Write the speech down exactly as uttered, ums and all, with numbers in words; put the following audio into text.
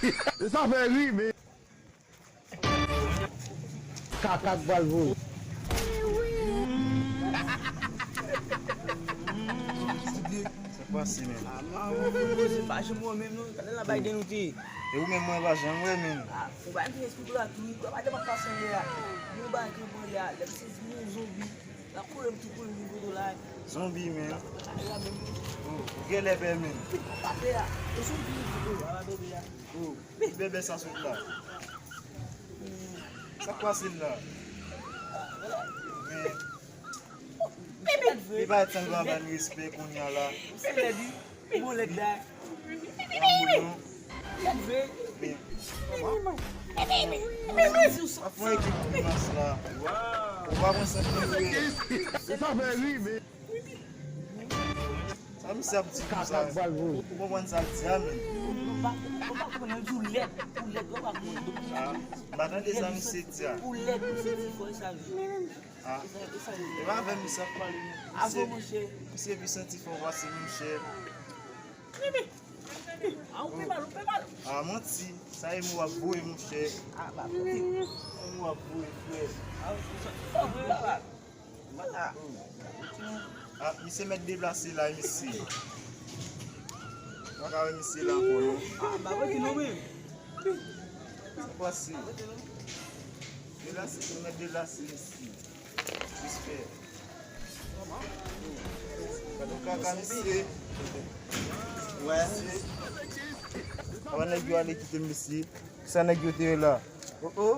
Sa fè ri, men. Kaka k pral voye. Sa k pase, men? Ah, man, ou pa janm wè menm, non. Gade la bay de nou te. E ou menm, mwen pa janm wè, men. Ah, ou pa gen espri pou la tou. Ou pa te pa pase anlè a. Yon bay ki pran anlè a. Lè m sezi yon zonbi. La kouri m tou kouri m vin kote w la. Zonbi, men. Ay la menm. Oh, ou genlè pè, men. Pa pè a. E zonbi, oh, ala bebe a. Oh, ki bebe sa sot la? Sa k pase l la? Men, li pa t sanble ap ban n respè kounye a la. Bon lèd la. Ap fè yon ekip grimas la. Ou pa konn sa k rive. Sa misye ap di konsa. Ou konprann sa l di a, men? Ou pa, ou pa konprann, ou lèd, ou lèd, ou pa konprann. Ah, m pa tande sa misye di a. Ou lèd, misye di fò sa. Ah, e pa avè misye ap pale, non. Misye, misye pi santifò pase, monchè. Ah, ou pi mal, ou pi mal. Ah, manti. Sa e mo w ap voye, monchè. Ah, ba, kote? Sa e mo w ap voye, frè. Ah, ou santifò vre, papa. Mwen la. Ah, misye mèt deplase la, mesye. Mwen ka wè misye la ankò, non. Ah, ba, wè ki non, men. Sa k pase? Deplase, misye mèt deplase, mesye. Respè. Gade kaka, mesye. Wè. Mesye. Avan nèg yo ale kite m, mesye. Kisa nèg yo te ye la? Oh, oh.